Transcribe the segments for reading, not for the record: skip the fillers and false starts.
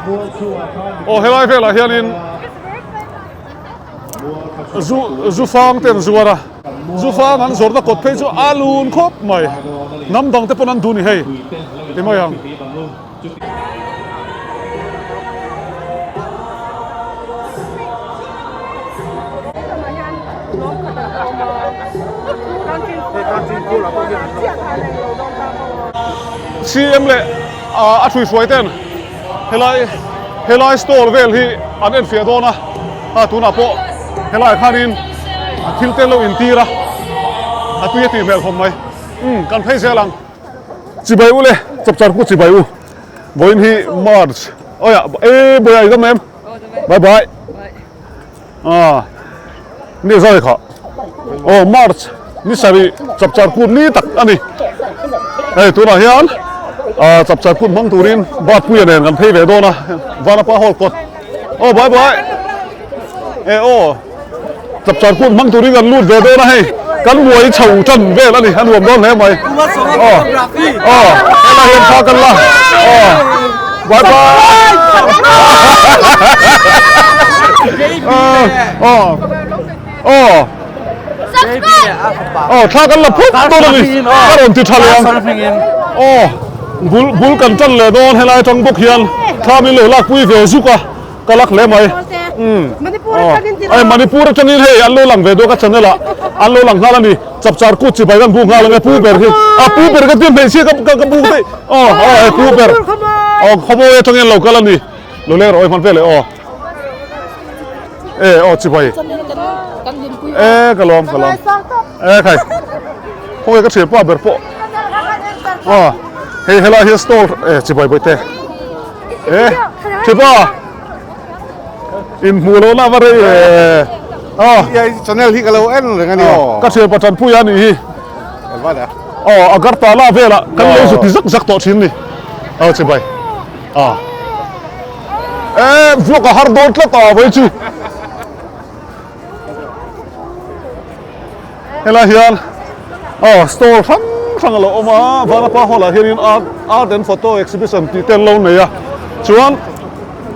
Aw helai velah hianin zu zu fang te an zuar a zu fang an zawrhna kawt phei chu a lun khawp mai hnam dang te pawn an duh ni hei ti mai ang. CM leh a hruihruai ten helai helai stall vel hi an enfiah dawn a a tunah pawh helaiah khanin thil te lo intir a a tui a tih hmel khawp mai umm kan phei zel ang chibai u le chapchar ku chibai u vawiin hi march awi ah e bawiah i dam em bye bye ah ni zai kha aw march ni sarih chapchar kut ni tak a ni hei tunah hian ah chapchar kut hmang turin Batpuia nen kan phei ve dawn a Vanapa hall kawt aw bye bye e aw chapchar kut hmang turin kan lut ve dawn a hei kan buai chho tan vel a ni a nuam dawn hle mai aw aw helai hian thla kan la aw bye bye aw aw aw thla kan la phawt dawn a ni a rawn ti tha leh ang aw bul bul kan tan leh dawn helai atang bawk hian thla min lo lakpui ve zuk a ka lak hle mai umm aw Manipur atangin hei an lo lang ve dawn ka channel ah an lo lang nghal a ni chapchar kut chibai kan buk nghal ang e pu ber hi a pu ber ka tia hmeichhia ka ka buk daih aw aw hei pu ber aw khawmawi atangin an lo kal a ni lo leng rawh awi hman veleh aw e aw chibai e ka lawm ka lawm e khai khawnge ka thianpa ber pawh aw hei helai hi stall e chibai bawihte. E thipa in hmuh loh na va rei ve aw channel hi ka lo en reng a ni aw ka thian pachan pui a nih hi aw agartala velah kan lo zu ti zak zak tawh thin ni aw chibai a e vlog a har dawn tlat a vawi chu Helai hian aw stall hrang hrang a lo awm a Vanapa hall ah hianin art art and photo exhibition tih te an lo nei a chuan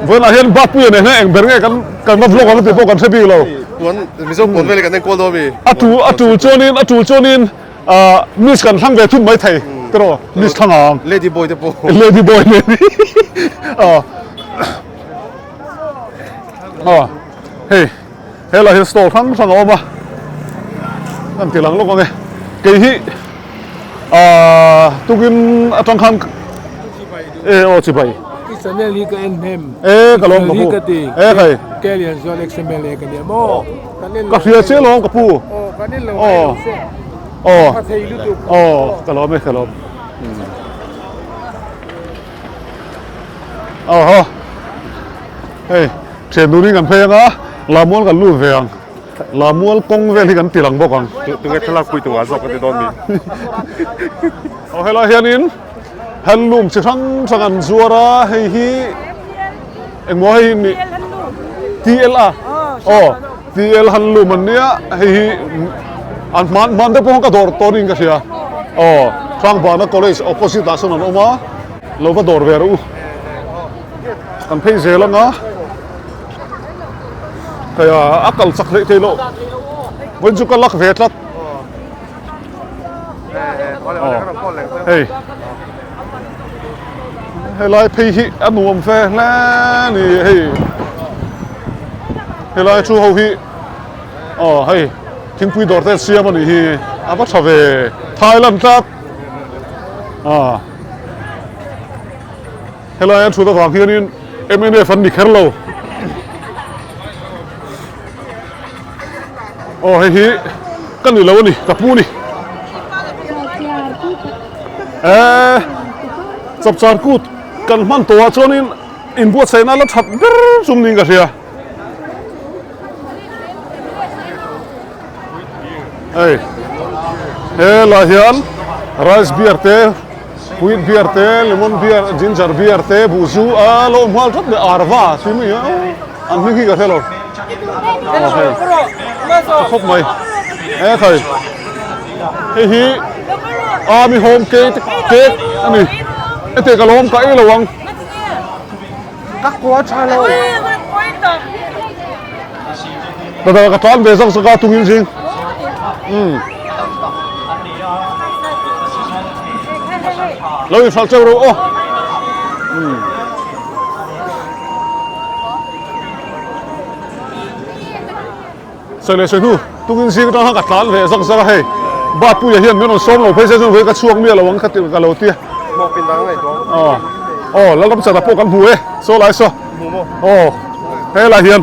vawiinah hian Bappuia nen hian eng ber nge kan kan va vlog ang tih pawh kan hre bik lo. Chuan Mizo pawn vel hi kan enkawl dawn a mi? A tul a tul chuanin a tul chuanin ah miss kan thlang ve thut mai thei tiraw miss thlang ang. Lady boy te pawh. Lady boy nen aw aw hei. Helai hi stall hrang hrang a awm a, kan ti lang lawk ang e. Kei hi aaa tukin atang khan e aw chibai. I channel hi ka en hnem. E ka lawm ka pu. E khai. Ke lian zual XMLA ka nia maw. Kan en lo. Ka hria che lawm ka pu. Aw kan en lo ngai lo se. Aw. Ka thei lutuk. Aw ka lawm e ka lawm. Aw haw. Hei. Thian durin kan phei anga Lamual kan lut ve ang. Lamual kawng vel hi kan ti lang bawk ang. Tunge thlalak pui tura zawk ka ti dawn mi. Aw helai hianin handloom chi hrang hrang an zuar a, hei hi engmaw hei hi ni TL a aw TL handloom an nia hei hi an hman hman te pawh ka dawr tawh niin ka hria aw Hrangbana college opposite ah sawn an awm a lo va dawr ve rawh u. Kan phei zel ang a, hei a kal chak hleih thei loh, vawiin chu ka lak ve tlat. Hei helai phei hi a nuam fe hle a ni hei helai thu ho hi aw hei thingpui dawr te siam a nih hi a va tha ve Thailand tlat a. Helai an thut avang hianin mnf an ni kher lo. Aw hei hi ka ni lo a ni, ka pu ni. Eee chapchar kut kan hman tawhah chuanin inbuatsaihna la that ber chung niin ka hria. Hei helai hian rice beer te wheat beer te lemon beer ginger beer te buhzu a lo awm nghal tlat mai arva tih mai hi an hming hi ka hre lo aw hei tha khawp mai e khai hei hi army home cake cake a ni heti ka lawm ka ei lo ang. Ka kua tha lo. Tata ka tlan ve zawk zawk a tungin zing. Um. Lo in hralh cheu ro aw. Um. Sawi leh sawi hnu tungin zing atang khan ka tlan ve zawk zawk a hei. Batpuia hian min rawn sawm lo phei se chuan vawi ka chhuak miah lo ang ka ti ka lo tia. Aw. Aw Lalram chana pawh kan hmu e. Saw lai saw. Aw. Helai hian.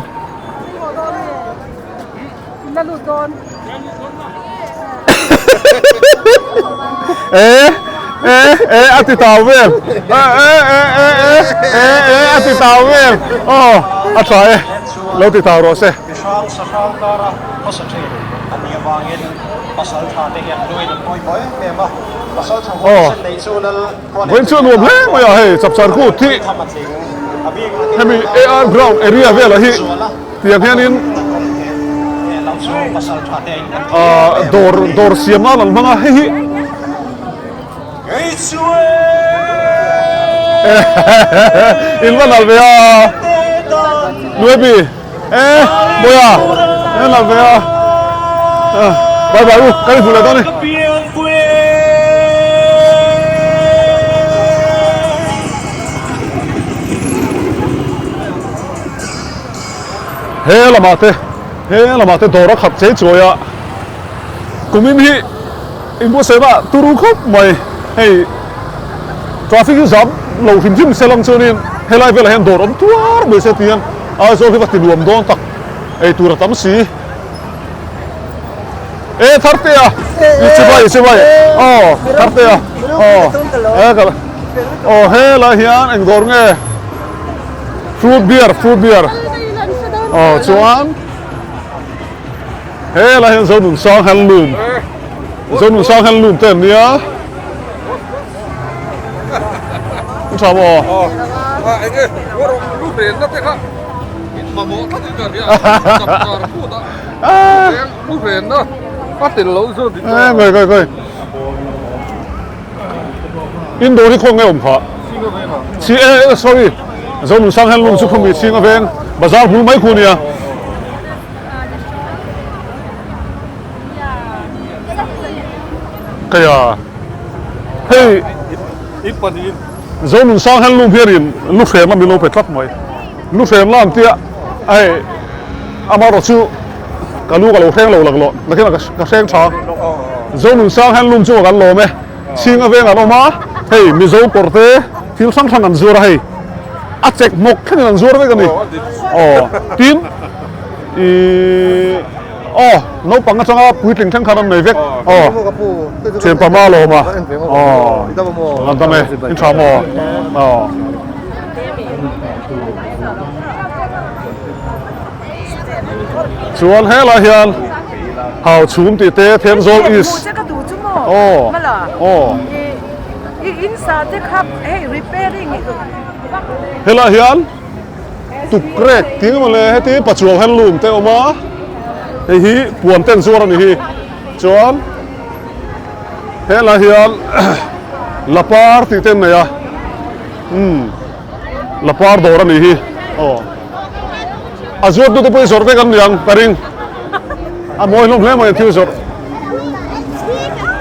E e e a ti tau vel. E e e e e e e a ti tau vel. Aw a tha e. Lo ti tau rawh se. Mihrang sahrang kara hmasa thin a nih avangin pasaltha te hian luin an pawimawh em em a, pasaltha huaisen nei chu lal khuan Vawiin chu a nuam hle mai a hei Chapchar Kut hi hemi AR ground area velah hi tiang hianin ah dawr dawr siam nan an hmang a hei hi in va nalh ve a Nuebi. E Bawiha en lo ve a bye bye u kan inhmu leh dawn a ni. He lamah te he lamah te dawr a khat chei chuai a kumin hi inbuatsaihna turu khawp mai hei traffic hi zam lo hrim hrim se lang chuanin helai velah hian dawr awm tuar mai se tiang Aizawl hi va ti nuam dawn tak ei tur a tam si. E Thartea i chibai i chibai aw Thartea aw e ka aw helai hian eng dawr nge fruit beer fruit beer aw chuan helai hian Zonunsang handloom Zonunsang handloom te an nia. Tha maw? Enge lu hrenna te kha in mamawh tlat in ka hria chapchar kut a lu hrenna a tel lo chu dik Eh ngoi ngoi ngoi In dawr hi khaw nge awm kha Chi eh sorry Zonunsang hian lung chu khawmi chhing a veng bazar bul mai khu nia. Kaya hei Zonun sang hian lung hianin lu hrem a min lo pe tlat mai lu hrem la ang tia hei amaherawh chu ka lu ka lo hreng lo laklawh nakin ah ka hreng tha Zonun sang hian lung chungah kan lawm e chhing a veng an awm a hei Mizo kawr te thil hrang hrang an zuar a hei a chek hmawk thlengin an zuar vek a ni aw tin Ihh aw naupang atanga puitling thleng khan an nei vek aw thianpa ma lawm a aw an dam e in tha maw aw. Chuan helai hian hau chhum tih te Thenzawl East aw aw helai hian. Tukrek tih emaw le heti pachuau handloom te a awm a hei hi puan ten zuar a ni hi chuan helai hian lapar tih te an nei a umm lapar dawr a ni hi aw a zuar tute pawh hi zawrh vek an ni ang ka ring a mawi hlawm hle mai thil zawrh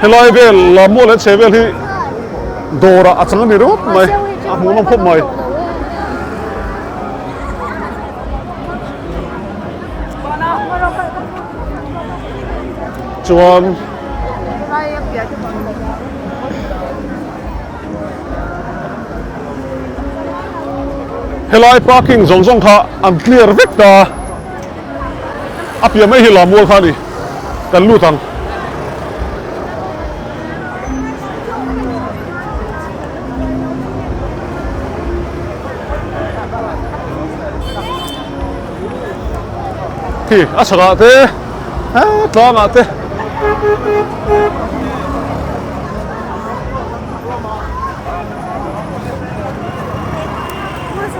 helai vel lammual leh chhe vel hi dawrah a chang a ni ringawt mai a hmuhnawm khawp mai. Chuan helai parking zawng zawng kha an clear vek ta a piah mai hi Lammual kha a ni kan lut ang. Khi a chhakah te tlangah te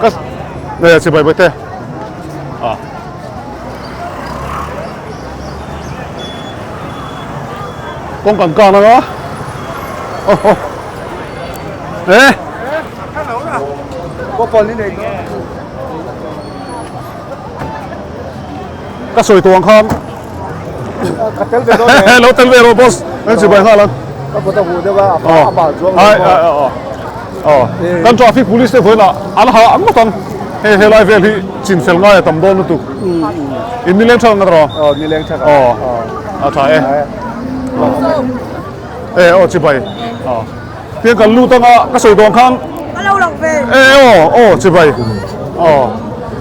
ka nei a chibai bai te a kawng kan kang anga aw aw. Eh. Ka sawi tawh ang khan. Ka tel ve dawn e. Lo tel ve rawh boss. Kan chibai nghal ang. Ka kut a huh deuh a, a bal chuang lo maw. Aw. Kan traffic police te vawiinah an ha ang ngawt ang. Hei helai vel hi chin fel ngai a tam dawn lutuk. In nileng tha ang a tawh. Aw nileng tha. Aw. A tha e. E aw chibai. Aw. Tiang kan lut anga ka sawi dawn khan. Ka lo lang ve. E aw aw chibai. Aw.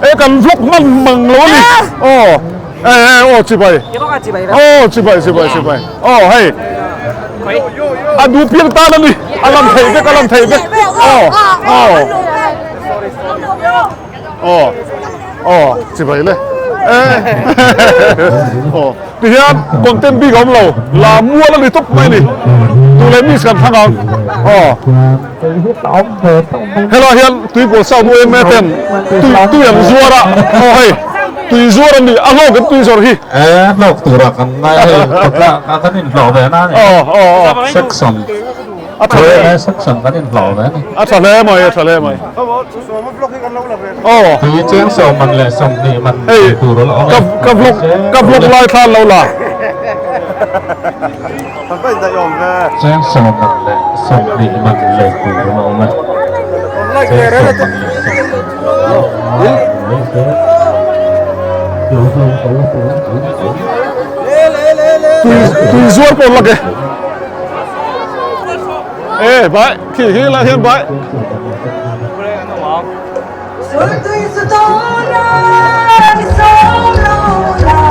E kan vlog hman mang lo a ni. Aw. E e aw chibai. Aw chibai chibai chibai. Aw hei. A du piang tan a ni. A lang thei vek a lang thei vek. Aw aw. Aw aw chibai le. Aw tihian content bik a awm lo la mual a ni tawp mai a ni. Tu leh miss kan thlang ang. Aw helaiah hian tuipawl sound yma ten tui tui an zuar a aw hei tui zuar a ni a hlawk em tui zawrh hi. E hlawk tura kan ngai hei kawtla kan inhlawh ve na a ni. Aw aw aw. Section. A tha hle. He section kan inhlawh ve a ni. A tha hle mai, a tha hle mai. Aw. Tui cheng sawm man leh 20 man Hei, tur a la awm e. ka ka vlog ka vlog lai thla an lo la. Cheng sawm man leh 20 man lei tur a la awm e. Cheng sawm man leh 20 man lei tur. Tui tui zuar pawh an lak e. E bai khi hi lai hian bai.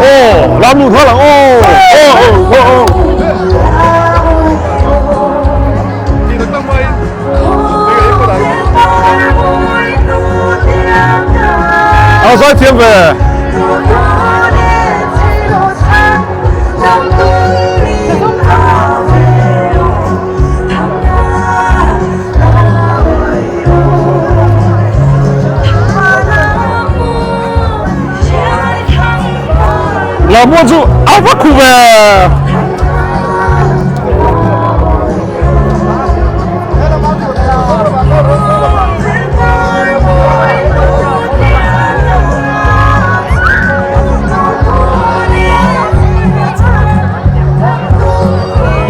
Aw lam lut nghal ang aw aw aw aw. A zai thiam ve. Là mua chu a va khu ve.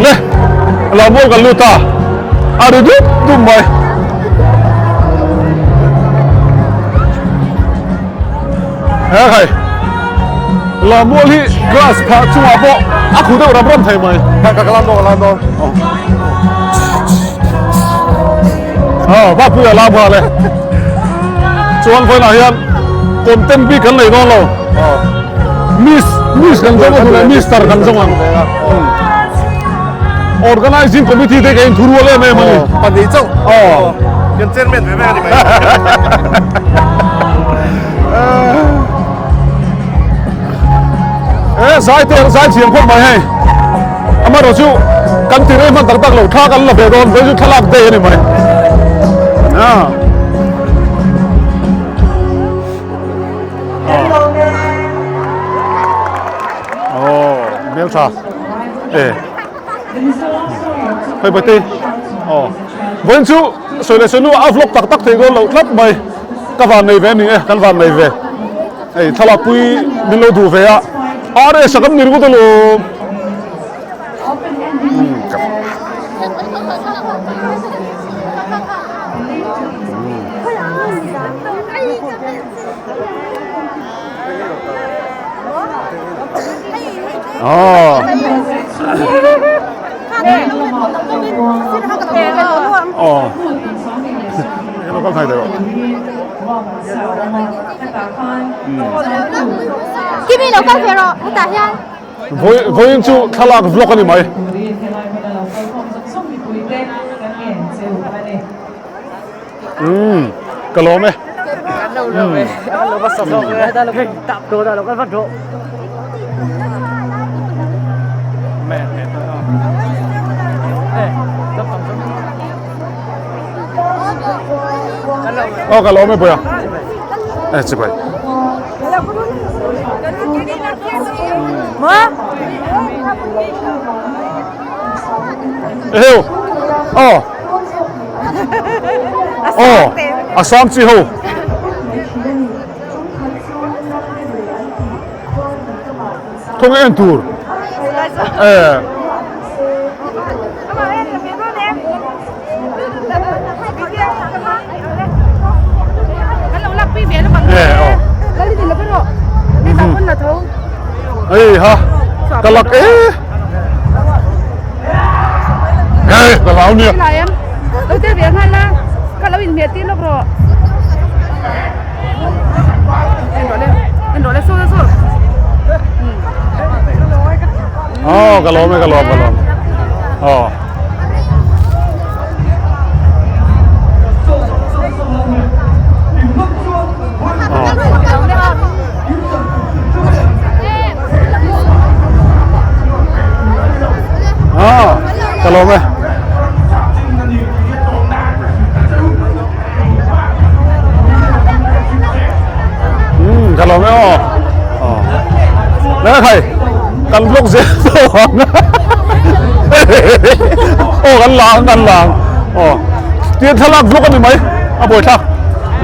Le la mual kan lut a a ri dup dup mai he khai la mual hi grass phah chungah pawh a khu deuh ram ram thei mai ka ka lam dawn ka lam dawn Ah, va pui a lam nghal e. Chuan vawiinah hian content bik kan nei dawn lo. Miss, Miss kan zawng a hnunah Mister kan zawng ang. Organizing committee te ka inthurual em em a ni. Pahnih chauh. Aw. Kan chairman ve ve a ni mai. E zai te zai thiam khawp mai hei. Amaherawh chu kan ti rei hman tak tak lo thla kan la ve dawn vawi chu thlalak day a ni mai. Aw hmel tha e hei bate aw vawiin chu sawi leh sawi nu a vlog tak tak thei dawn loh tlat mai ka van nei ve a ni e kan van nei ve. Hei thlalak pui min lo duh ve a, RS a kan ni ringawt alawm. Aw. Aw. Hello kan thai deuh. Kimi lo kal ve rawh hetah hian. Vawiin chu thlalak vlog a ni mai. Umm ka lawm e. Aw ka lawm e Puia. E chibai. Eheu. Aw. Aw Assam chi ho. Khawnge en tur? Eh. Ei ha, ka lak e. Ei, ka lau nia. Lo tel ve nghal la, ka lo inhmeh tir lawk rawh. En rawh le, en rawh le, su su. Oh, ka lawm e, ka lawm, ka lawm. Oh. Oh. Ka lawm e. Umm ka lawm e aw. Aw. Nge khai kan vlog zel tawh ang. Aw kan la ang kan la ang. Aw. Tian thlalak vlog a ni mai. A buai thlak.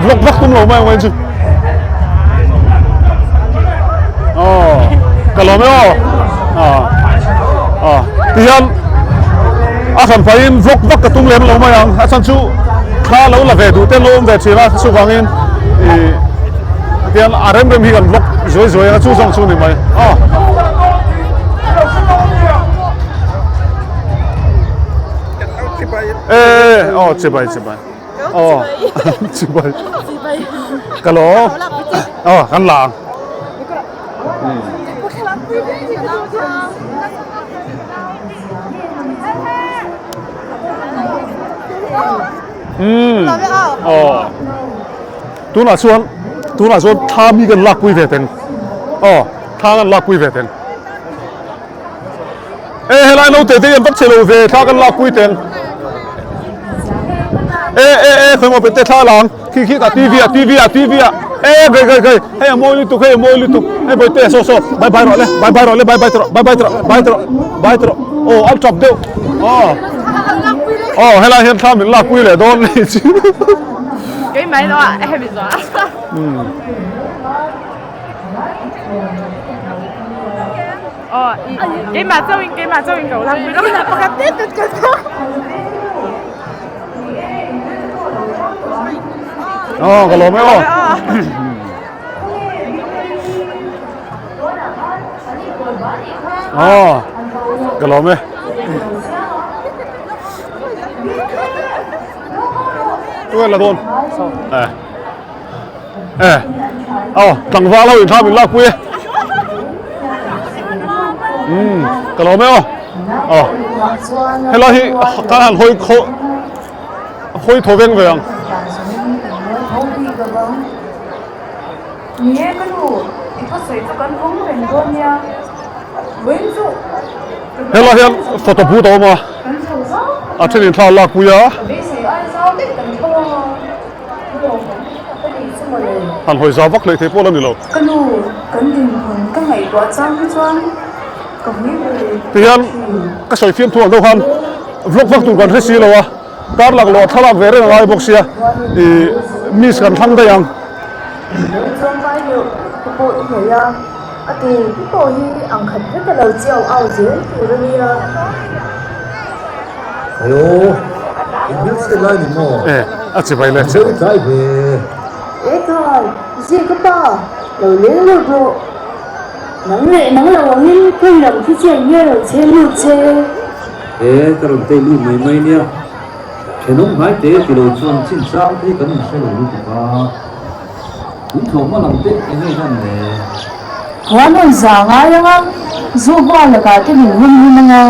Vlog vak tum lo mai ang mai chu. Aw. Ka lawm e aw. Aw. Aw. Tihian A hran pahin vlog vak ka tum lem lo mai ang, a chhan chu thla lo la ve duh te lo awm ve thin a, chuvangin ih tian a rem rem hi kan vlog zuai zuai ang a, chu zawng chu ni mai aw. E aw chibai chibai aw chibai ka lo aw kan la ang. Umm aw tunah chuan tunah chuan thla mi kan lakpui ve teng aw thla kan lakpui ve teng e helai naute te hian vak che lo ve thla kan lakpui teng e e e khawi maw pete thla lang khi khi tah tv ah tv ah tv ah e gei gei gei hei a mawi lutuk hei a mawi lutuk hei bawihte saw saw bye bye rawh le bye bye rawh le bye bye tawh bye bye tawh bye tawh bye tawh aw a tap deuh aw aw helai hian thla min lakpui leh dawn ni chu Keimah in aw hemi zawh aw keimah chauhin keimah chauhin ka lo lakpui rawh. Aw ka lawm e aw. Aw ka lawm e. Tuai la dawn. Eh. Eh. Aw tlangval ho in thla min lak pui e. Umm ka lawm e aw. Aw. Helai hi kan han hawi khaw hawi thaw veng ve ang. Ni e ka nu, i thusawi chu kan vawng reng dawn nia. Vawiin chu ka nu Helai hian photo booth a awm a. Kan chho zau A thenin thla a lak pui a. Ka beisei ai zau daih kan tho ang a. Han hawi zau vak hleih theih pawh la ni lo. Ka nu, kan dinhmun ka ngaihtuah chang hi chuan ka hmui ber Tihian ka sawi fiam thu ang deuh khan vlog vak tur kan hre si lo a, kar lak lawh thlalak ve reng a ngai bawk sia, ih miss kan thlang daih ang. Lei chuan vai deuh te pawh i nei a, a tu te pawh hi ang khat vek a lo chiau au zel tur a nia. Ayo, in hmel chhiat lai ni maw? E, a chi bai le. Zeu tlai ve. E khai, zia ka pa, lo leng lut rawh. Nang leh nang lo angin khawi lam khi chian nge lo chhe lut che. E, ka rawn tei lut mai mai nia. Thenawm hnai te ti lo chuan chin chang te hi kan inhre lo lutuk a. In thlawhhma lam te eng nge hian le? Khuan rawn za ngai ang a, zu hma lakah te min hun hun ang a,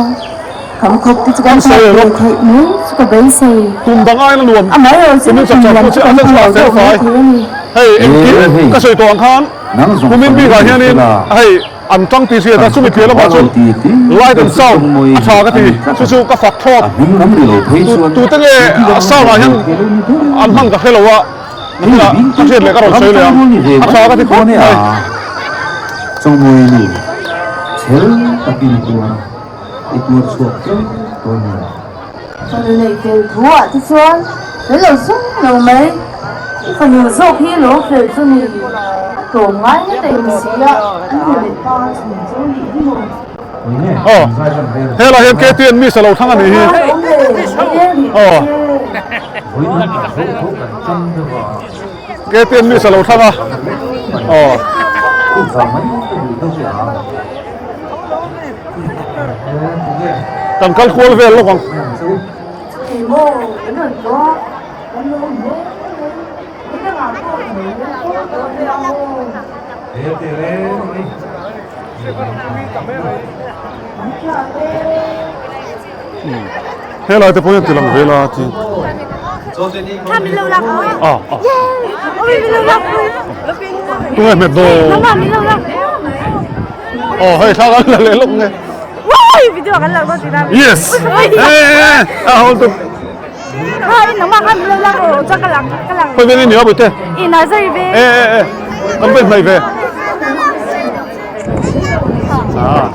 kham khawp te chu kan Kan sawi thlah rawk. theih mai chu ka beisei. Tum dang aiin a nuam. Amaherawh chu Kumin kum chak lam chak chu chu kan a hmu lo fel deuh fai. mai thei a ni. Hei engkim ka sawi tawh ang khan kumin bikah hianin hei an tang tih hriat a chumi piah lamah chuan light and sound a tha ka ti chu chu ka fak thlawt. Tute nge sound ah hian an hman ka hre lo a. Nakinah ka hriat leh ka rawn sawi leh ang, a tha ka ti khawp mai. Chawngmawii nu chhel takin tuar i tuar chhuak tlem dawn ni. Fanu neih fel thu ah te chuan fel lo sung lo mai. Fanu zawk hi lo fel chu ni, a tlawm ngai ngawt a in si a, a nu leh pa a chhun chu nih hi maw? Aw, helai hian KTM miss a lo thlang a nih hi. Aw. KTM miss a lo thlang a. Aw. Kan kal kual vel lawk ang. Helai te pawh hian tilang vel a ti. Ah ah. Tunge hmet dawn? Aw hei thla kan la leh lawk nge. Yes. Eh a hold up. Khoi vel ini a bute. Eh eh eh. Kan vel hmai ve. Ah.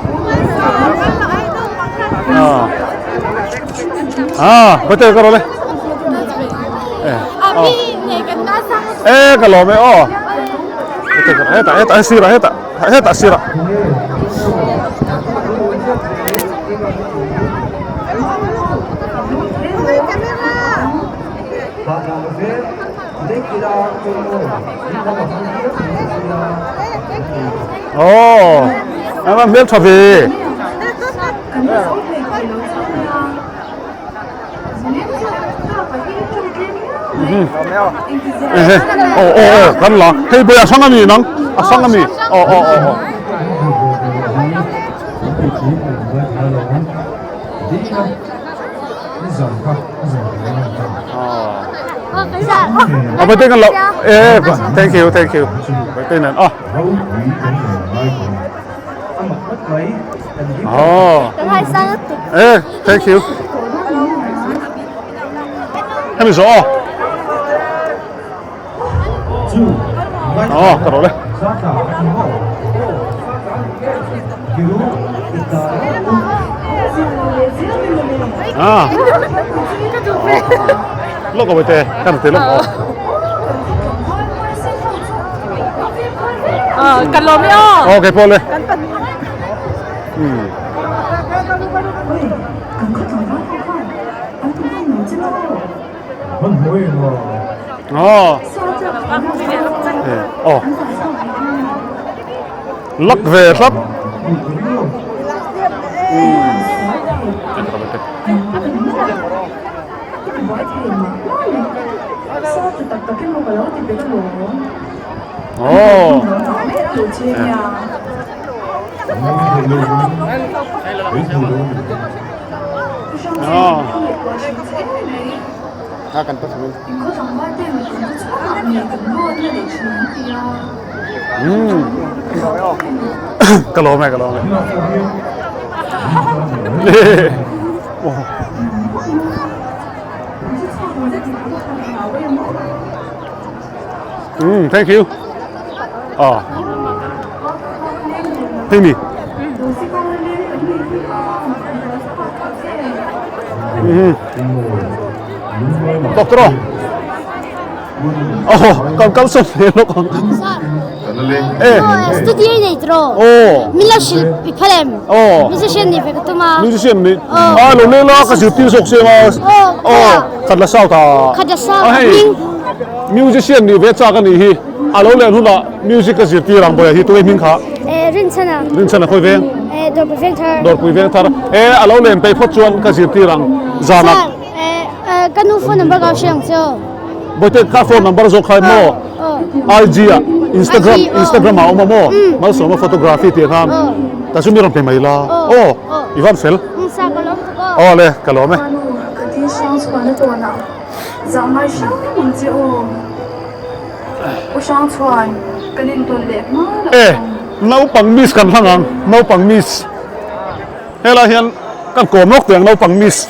Ah. Ah, bute ka role. Eh. Eh ka lawm e aw. Heta heta sira heta heta sira. Oh, em em hmel tha ve. Oh oh oh kan la hei boi a sang ami nang a sang ami oh oh oh oh a bai te kan lo eh thank you thank you bai te nan ah oh eh thank you hemi zo aw oh ka rawh le ah lawk aw te kan te lawk aw kan lawm e aw okay pawh le hmm Aw. Aw. Lak ve tlat. Aw. Ka lawm e ka lawm e Um, thank you. Ah. Hei mi. Doctor. Oh, kan kal sawn hle lawk ang. Eh. Studio nei tro. Oh. Min lo hrilh i phal em? Oh. Musician ni ve ka tum a. Musician ni. Ah, lo le la ka zirtir zawk se ma. Oh. Khat la south a. Khat la south. Hming. Musician ni ve chak a nih hi. A lo len hunah music ka zirtir ang bawih hi tunge hming kha. Eh, Rinchana. Rinchana khawi veng? Eh, Dawrpui Vengthar. Dawrpui Vengthar. Eh, a lo len peih phawt chuan ka zirtir ang zanah. Eh, eh, ka nu phone number ka hre ang che aw. Bawihte ka phone number zawk kha maw? IG ah, Instagram, Instagram ah a awm a maw? Malsawma photography tih khan. Tah chu mi rawn pe mai la. Aw, i van fel. Sa ka lawm tuk aw. Aw le, ka lawm e. Anu, ka ti hrang chhuan a tawn a. Zah ngai hrang ang che aw. U hrang chhuan, kan intawn leh hma loh Eh, ang. naupang miss kan hlang ang, naupang miss. Helai hian kan kawm lawk teh ang naupang miss.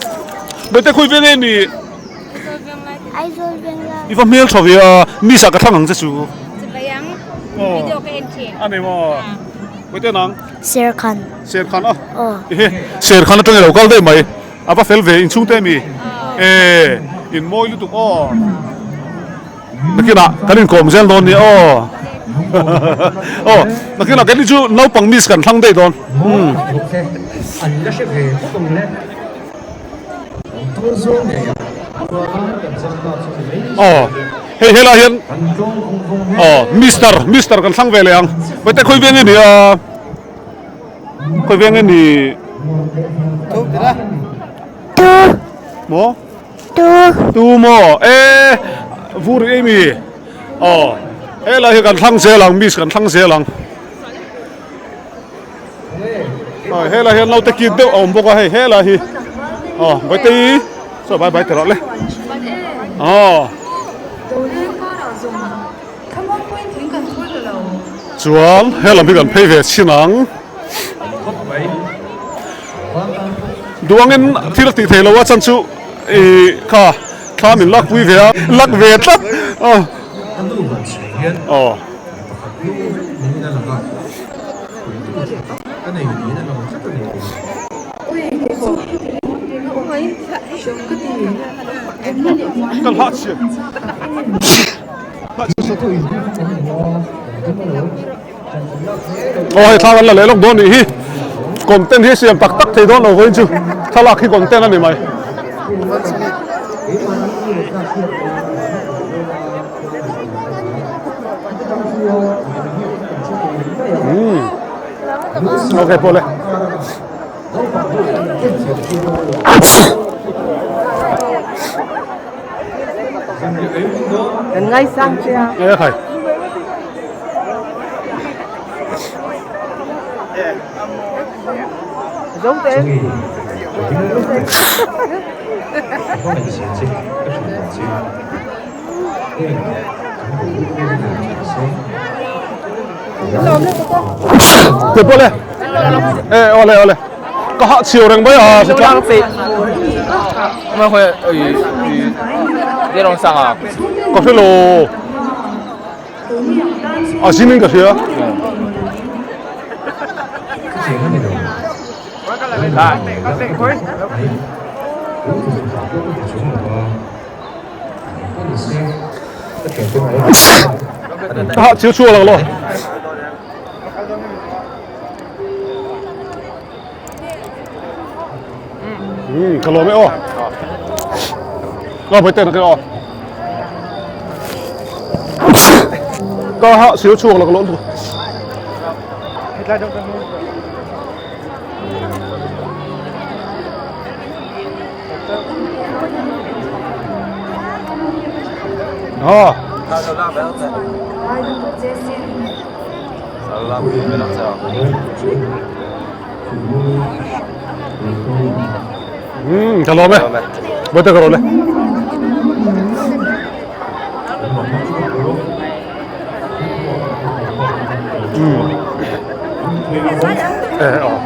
Bawihte khawi veng nge ni? Aizawl veng la. I va hmel tha ve a, miss ah ka thlang ang che chu. Chibai ang, video ka en thin. A ni maw? Bawihte nang? Serkhan. Serkhan a? Aw. Ehe, Serkhan atang i lo kal daih mai. A va fel ve, inchhungte mi? E, in mawi lutuk aw. Nakinah kan inkawm zel dawn nia aw. Aw nakinah keini chu naupang miss kan thlang daih dawn. Umm. Aw hei helai hian aw mister mister kan thlang ve leh ang. Vaite khawi veng nge ni a? Khawi veng nge ni? Maw? Tu. Tu maw? E vur i mi. Aw helai hi kan thlang zel ang miss kan thlang zel ang. Aw helai hian naute kit deuh a awm bawk a hei helai hi. Aw Baitei saw bai bai ta rawh le. Aw. Chuan helam hi kan phei ve chhin ang. Duangin thil a tih theih loh a chan chu ih kha thla min lak pui ve a lak ve tlat a aw. Ka hlah chhiat. Aw hei thla kan la leh lawk dawn nih hi content hi siam tak tak thei dawn lo vawiin chu thlalak hi content a ni mai. Umm okay pawh le. Kan ngaisang che a. E khai. Giống thế. Te pawh le. E awle awle. Ka hah chhiau reng mai a. Ka hre lo. A zin in ka hria. Ka hah chiu chhuak lo. Ừ, ka lawm e aw. Ka bai ten ka aw. Ka ha siu chuak la ka lawm tu. Ha. Umm ka lawm e. Bawihte ka rawn e. Umm. E aw.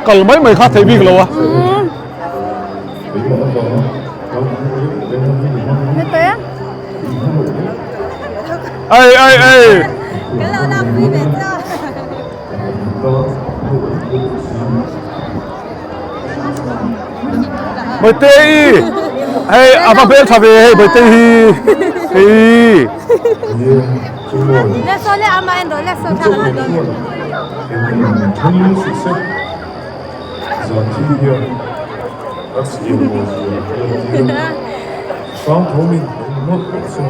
Kal mai mai kha thei bik lo a. Ai ai ai. Bawihtei hei a va hmel tha ve hei Bawihtei hi hei.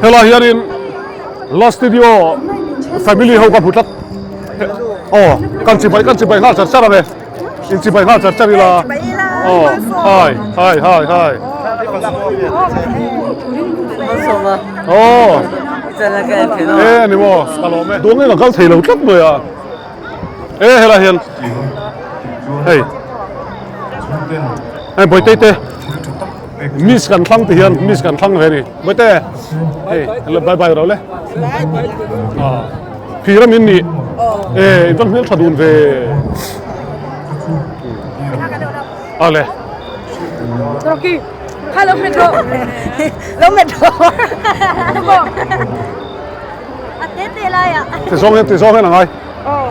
Helai hianin La Studio family ho ka hmu tlat aw kan chibai kan chibai nghal char char a ve in chibai nghal char char ila aw hai hai hai hai aw e ani maw ka lawm e duang in a kal thei lo tlat mai a e helai hian hei hei bawihte te Miss kan thlang ti hian miss kan thlang ve ni. Bawihte hei hello bye bye ro le. Ah phir a min ni. E in van hmel tha dun ve. Ale. Rocky. Kha lo metro. Lo metro. A te te lai a. Ti zawng hian ti zawng hian a ngai. Oh.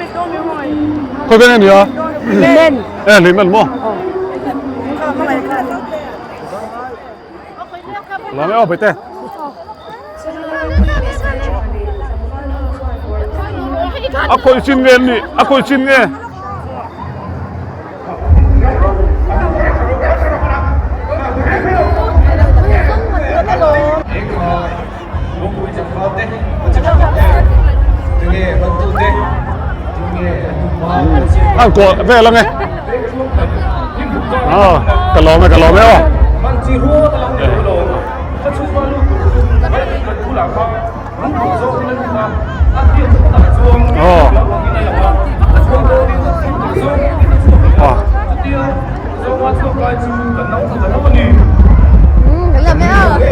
Metro mi hoi. Khoi veng ania? Men. E limen maw? Lawm e aw Bawihte. A khawih chin nge an nih? A khawih chin nge? An kuah vel ange. Ah, ka lawm e, ka lawm e aw. Aw. Ah.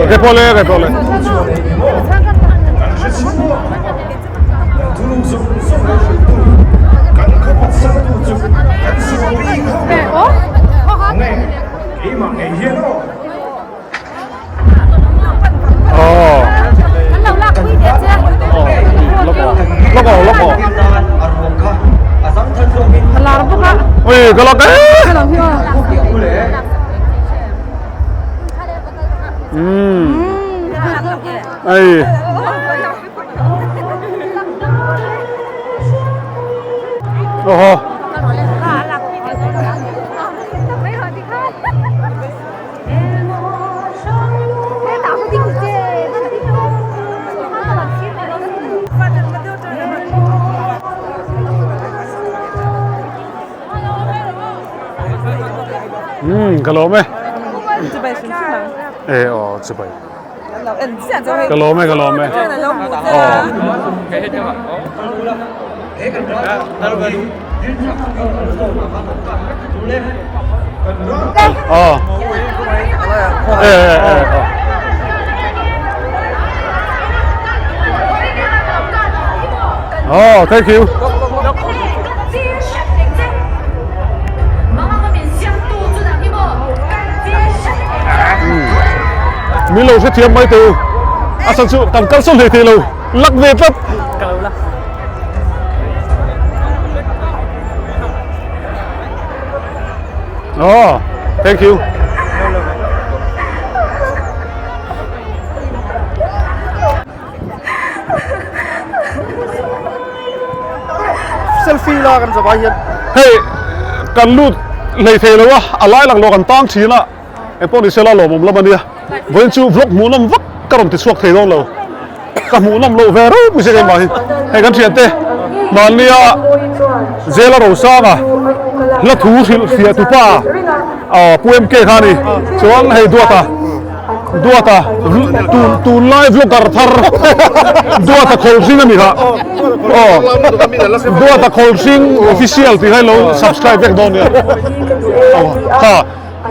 Ke pawh le, ke pawh le. Aw. Lak aw, lak aw. Ui, ka lak e. Umm. Ei. Oho. Umm ka lawm e. E aw chibai. Ka lawm e ka lawm e. Aw. Aw. E e e aw. Oh, thank you. Min lo hrethiam mai teh u. A chhan chu kan kal sawn hlei thei lo. Lak ve tlat. Oh, thank you. Selfie la kan zawai hian. Hei kan lut hlei thei lo a, a lai lang lo kan tang thin a, engpawh ni sela lawmawm lam a nia. Vawiin chu vlog hmuhnawm vak ka rawn ti chhuak thei dawn lo. Ka hmuhnawm loh ve ropui se keimah hi. Hei kan thiante mahnia Zela Rosanga hla thu hrilh fiah tupa Pu MK kha a ni. Chuan hei Duata. Duata tun tunlai vlogger thar Duata Khawlhring a ni kha aw Duata Khawlhring official tih kha ilo subscribe vek dawn nia aw kha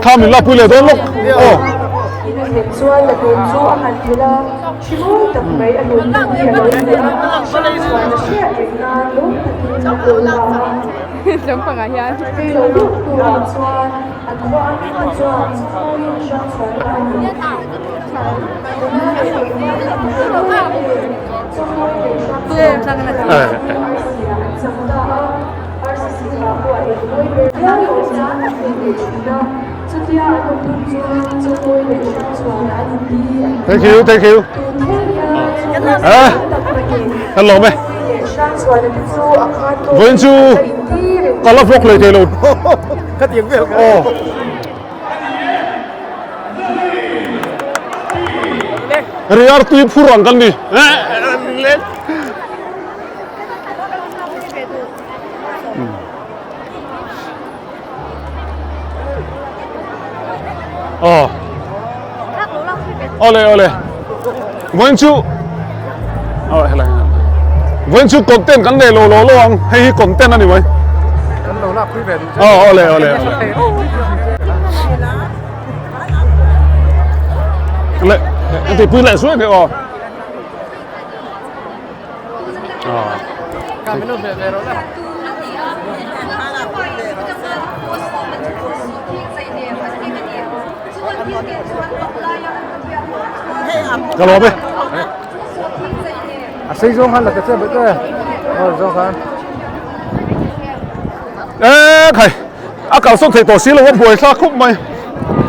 kha min la pui leh dawn lawk aw. Thank you, thank you. Eh, hello me. Vawiin chu ka la vlog leh thei lo. Ka tiang vel ka. Aw. Riar tui phur ang kan ni. Aw. Awle awle. Vawiin chu aw helai. Vawiin chu content kan nei lo lo lo ang. Hei hi content a ni mai. Kan lo lak pui ve duh che. Aw awle awle awle. Le an ti pui leh suai mai aw. Ka lawm e. A sei zawng khan la ta che bawk e. Aw zawng khan. E khai a kal sawn thei tawh si lo a buai thlak khawp mai.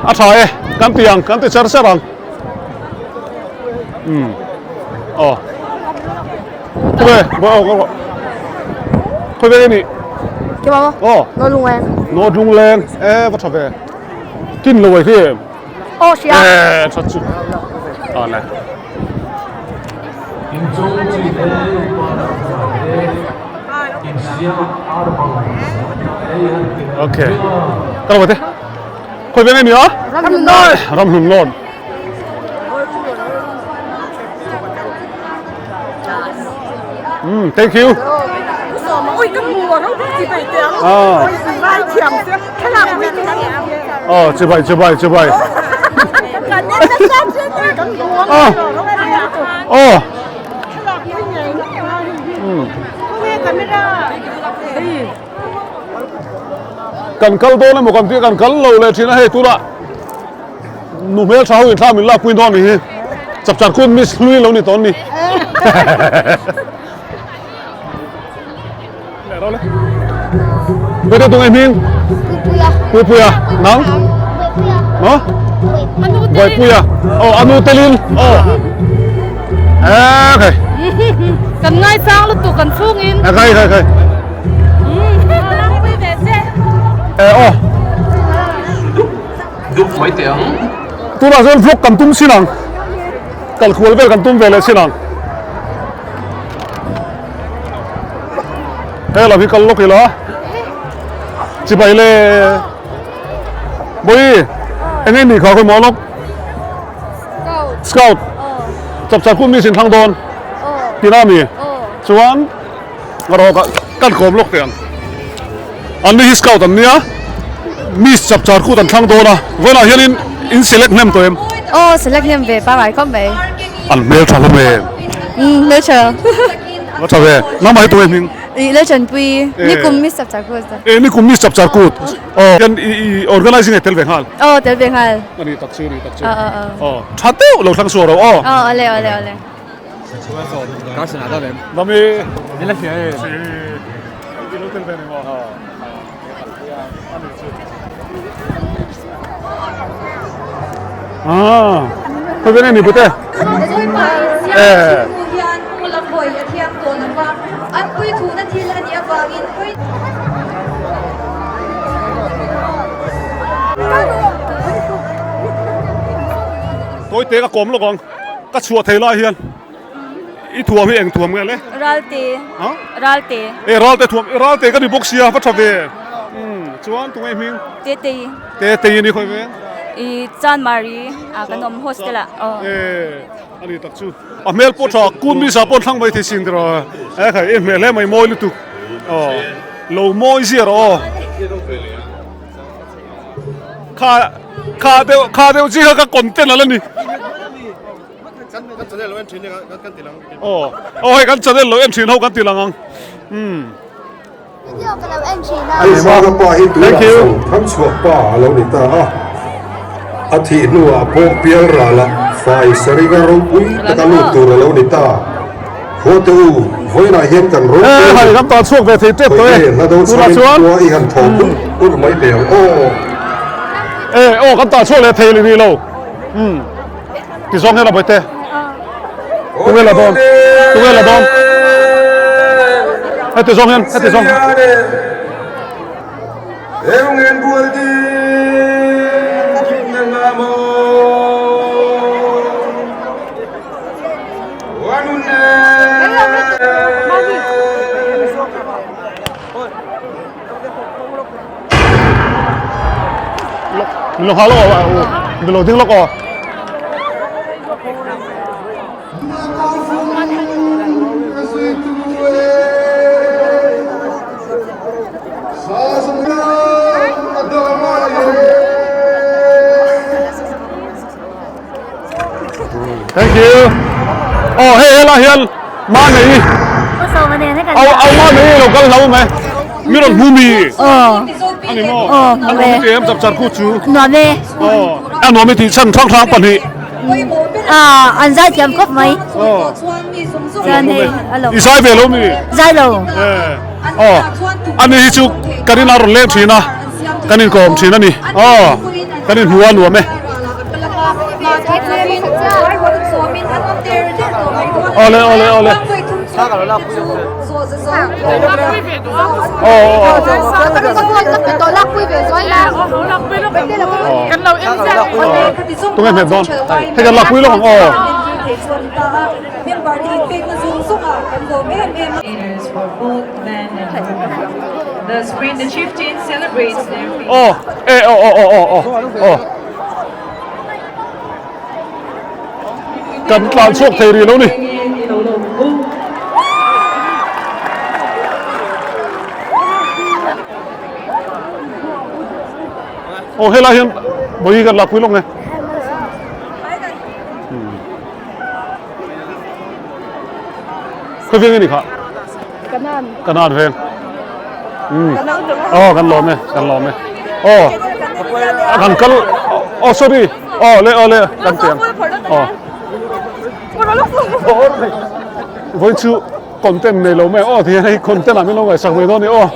A tha e kan ti ang kan ti char char ang. Um aw khaw ve aw aw khaw ve nge ni aw North Lungleng e va tha ve kin lo ai khi em Aw hria. E tha chu a le. Okay. Ka lo te. Khoi veng emi a? Ramhlun Lawn. Ramhlun Lawn. Mm, thank you. Ah. Oh, chibai chibai chibai. Ah. Oh. Mm. Kan kal dawn emaw kan tih kan kal lo leh thin a hei tunah nu hmel tha ho in thla min lak pui dawn ni hi chapchar kut miss hlui lo ni tawn ni. Bete tung em hming? Puipuia. Puipuia. Nang? Puipuia. No? Puipuia. Oh, anu telin. Oh. Eh, okay. Kan ngai sang lutuk kan chhungin. Eh, khai khai khai. Eh, oh. Dup mai teh ang. Tunah chuan vlog kan tum sin ang. Kal khual vel kan tum ve leh sin ang. He lam hi kal lawk ila. Chibai le. Bawi, eng nge ni kha khawi maw lawk? Scout. Chapchar kut mi sin thlang dawn. Tina mi. Chuan rawh ka kan kawm lawk teh ang. An ni hi scout an nia. Miss chapchar kut an thlang dawn a. Vawiinah hianin in select hnem tawh em? Aw, select hnem ve pangai khawp mai. An hmel tha hlawm em? Umm, hmel tha. Va tha ve. Nangmah hi tunge hming? Ih, Lalchanpui. Nikum Miss Chapchar Kut. Eh, nikum Miss Chapchar Kut. Aw, hian i i organizing e tel ve nghal. Aw, tel ve nghal. Ani tak chu, ani tak chu. Aw, aw, aw. Aw, tha deuh lo thlang suah ro aw. Aw, awle, awle, awle. Nami. Si. I lo tel ve ni maw? Ani chu. Ah, khawi veng nge ni pute? Eh. Tawi te ka kawm lawk ang. Ka chhuah thei lai hian i thuam hi eng thuam nge le? Ralte. Ralte. E Ralte thuam, Ralte ka ni bawk sia, va tha ve. Umm, chuan tunge hming? Tetei. Tetei ni khawi veng? I Chanmari a kan awm hostel ah. Aw. E ani tak chu. A hmel pawh tha, kun mi sa pawh thlang mai thei sin tiraw. E khai e hmel hle mai mawi lutuk. Aw, lo mawi zia rawh aw. Kha kha deuh kha deuh chi kha ka content ala ni. Aw aw hei kan channel lo en thin ho kan ti lang ang. Umm. Aizawla pa hi tunah zawng Thangchhuah pa a lo ni ta a, a thih hnuah pawh Pialralah fai saringa ropui taka lut tur a lo ni ta. Khuate u, vawiinah hian kan ropui a ni. Khawi nge hla do chhamin khua i han thaw pur pur mai teh ang aw. E aw kan tah chhuak leh thei ni lo. Ti zawng hian a bawihte. Tunge la dawn? Tunge la dawn? Heti zawng hian, heti zawng. Min lo nghal lawk aw, min lo ding lawk aw. Thank you. Oh, hei helai hian ma nei. Au au ma nei lo kal hlau mai. Mi rawn hmu mi. Ani maw? An awm ti em chap char khu chu. Nuam e. Oh, a nuam i tih chhan hrang hrang pahnih. Ah, an zai thiam khawp mai. Oh. Chuan hei a lo. I zai ve lo mi? Zai lo. Eh. Oh, ani hi chu kan in a rawn leng thin a. Kan inkawm thin a ni. Aw, kan inhmu a nuam e. Awle awle awle. Tunge hmet dawn. Hei kan lakpui lawk ang aw. Aw e aw aw aw aw aw. Kan tlan chhuak thei rih lo ni. Aw helai hian vawi kan lakpui lawk nge. Khawi veng nge ni kha? Kanan. Kanan veng. Um. Aw kan lawm e, kan lawm e. Aw. Kan kal aw sorry. Aw le aw le kan piang. Aw. Vawi chu content nei lo mai aw ti hian hei content ah min lo ngaihsak mai dawn a ni aw.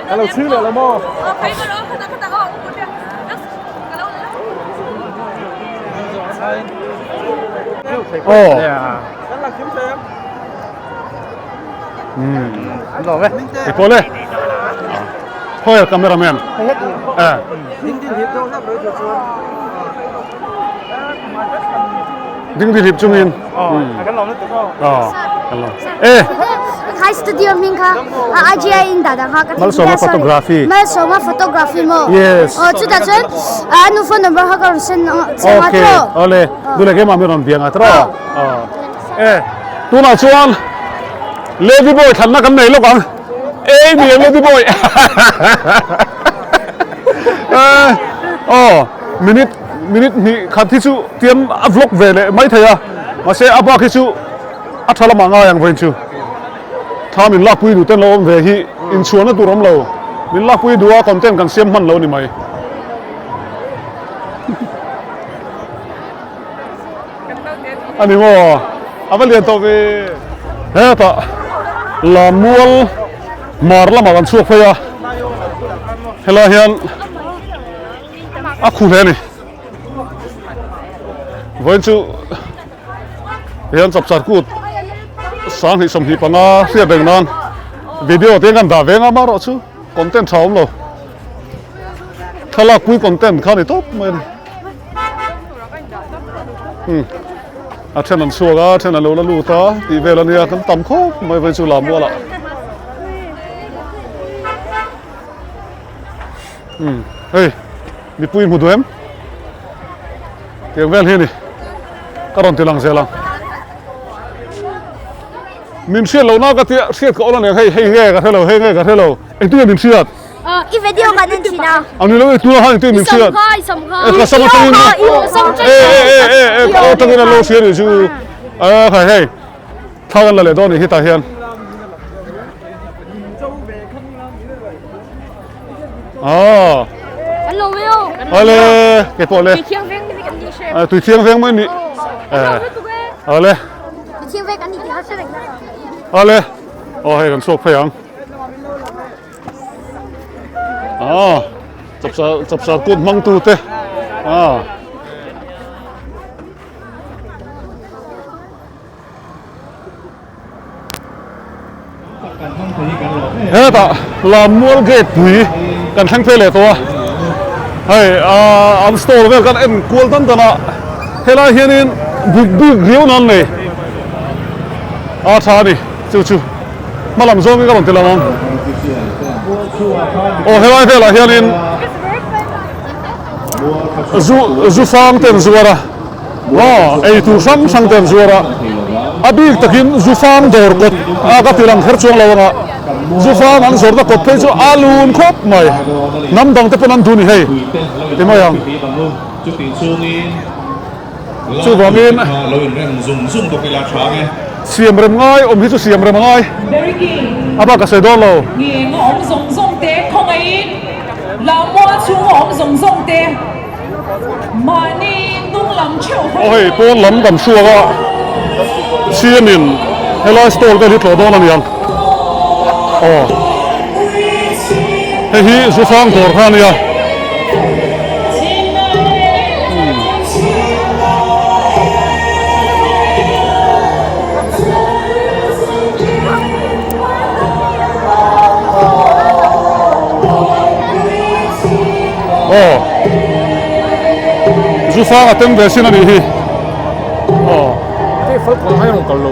Ka lo chhui leh lo maw? Aw. Kei le. Khawi cameraman. Eh. Ding ding hip chungin. Kan lawm lutuk aw. Aw. Kan lawm. Eh. Khai studio hming kha a IGI in dah dah kha ka Malsawma photography. Malsawma photography maw? Yes. Aw chutah chuan a nu phone number kha ka rawn send che nga Okay. tiraw? Awle. Dule keimah mi rawn biang a tiraw? Aw. Eh. Tunah chuan Lady boy thlanna kan nei lawk ang. Ei ni Lady boy. Eh. Aw. Minute minute hnih khat hi chu tiam a vlog ve leh mai thei a. Mahse a bak hi chu a tha lamah ngai ang vawiin chu. Thla min lakpui duh ten lo awm ve hi inchhuahna tur awm lo. Min lakpui duh a content kan siam hman lo ni mai. A ni maw? A va lian tawh ve. Hetah Lamual mar lamah kan chhuak phei a. Helai hian a khu hle a ni. Vawiin chu hian chapchar kut 20 25 hriat reng nan video te kan dah ve nga amaherawh chu content tha awm lo. Thlalak pui content kha a ni tawp mai a ni. Hmm. A then an chhuak a, a then an lo la lut a tih vel a nia kan tam khawp mai vawiin chu Lamualah. Hmm. Hei mipui hmu duh em? Tiang vel hi a ni. Ka rawn ti lang zel ang. Min hriat loh na ka tia hriat ka awl a nia hei hei nge ka hre lo hei nge ka hre lo engtin nge min hriat? I video kan en thin a. A ni lo e tuna khan engtin min hriat? E ka sam atangin e e e e e ka aw atangin an lo hria nih chu e khai hei thla kan la leh dawn nih hi tah hian. Ah. An lo veo. Ale ke pawh le. Tui thiang veng ni kan ni hre. Tui thiang veng mai ni. Ale. Tui thiang veng kan ni ti har se reng. Ale. Oh hei kan chhuak phei ang. Ah. Chapsa chapsa kut hmang tu te. Ah. Hetah Lammual gate pui kan thleng phei leh tawh a, hei ahh an store vel kan en kual dan dan a, helai hianin buk bik riau nan nei a tha a ni chu chu hma lam zawngin ka rawn ti lang ang aw helai velah hianin zu zu fang te an zuar a. Aw, ei tur hrang hrang te an zuar a, a bik takin Zufang dawr kawt a ka ti lang kher chuang lo anga, Zufang an zawrhna kawt phei chu a lun khawp mai, hnam dang te pawn an duh ni hei ti mai ang. Chuvangin siam rem ngai awm hi chu siam rem a ngai, a bak ka sawi dawn lo. Aw hei pawn lam kan hruak a, siamin. Helai stall vel hi tlawh dawn a niang. Aw. Hei hi Zufang dawr kha a nia. Aw. Zufang a tem ve sin a nih hi. Aw. Hei falkawn hai rawn kal lo.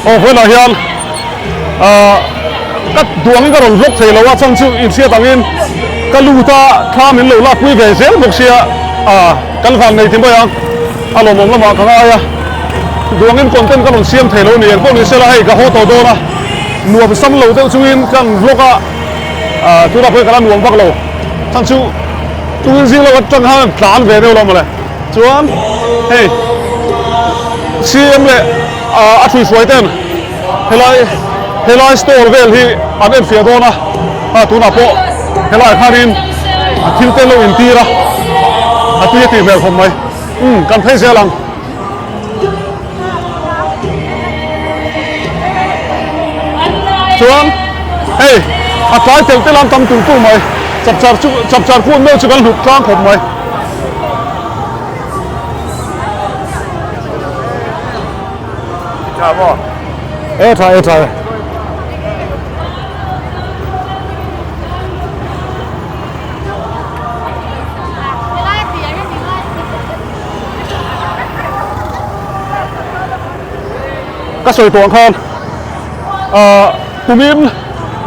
Aw vawiinah hian ah ka duangin ka rawn vlog thei lo a chhan chu inhriat angin ka lut a thla min lo lakpui ve zel bawk sia ah kan van nei ti mai ang a lawmawm lamah ka ngai a duangin content ka rawn siam thei lo ni engpawh ni sela hei ka haw tawh dawn a nuam sam lo deuh chungin kan vlog a ah tunah pawhin ka la nuam vak lo chhan chu tuin zing lo atang khan tlan ve deuh lo mawle chuan hei CM leh a ṭhuihruai ten helai helai stall vel hi an enfiah dawn a a tunah pawh helaiah khanin a thil te lo intir a a tui a tih hmel khawp mai umm kan phei zel ang. Chuan hei a tlai tel tel an tam tul tul mai chapchar chu chapchar kut meuh chu kan hlut tlang khawp mai. E tha e tha e. Ka sawi tawh ang khan ah kumin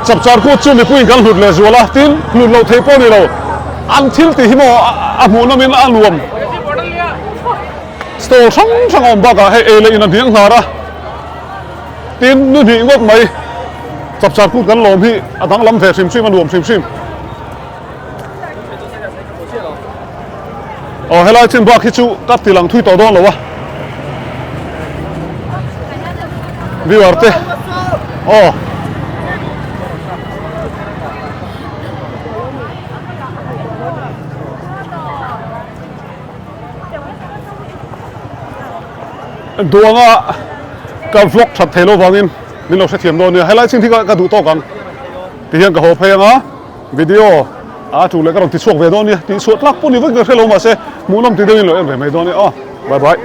chapchar kut chu mipuiin kan hlut leh zual a tin hlut loh theih pawh a ni lo an thil tih hi maw a hmuh nawmin a nuam. Stall hrang hrang a awm bakah hei ei leh in a hniang hnar a tin ni hnih ngawt mai chapchar kut kan lawm hi a danglam ve hrim hrim a nuam hrim hrim. Aw helai chin bak hi chu ka ti lang thui tawh dawn lo a viewer te aw. Duanga ka vlog that thei lo vangin min lo hrethiam dawn nia helai chin hi ka duh tawk ang tihian ka haw phei anga video. A tul leh ka rawn ti chhuak ve dawn nia, tih chhuah tlak pawh ni vek ka hre lo mahse hmuhnawm ti deuhin lo en ve mai dawn nia aw. Bye bye.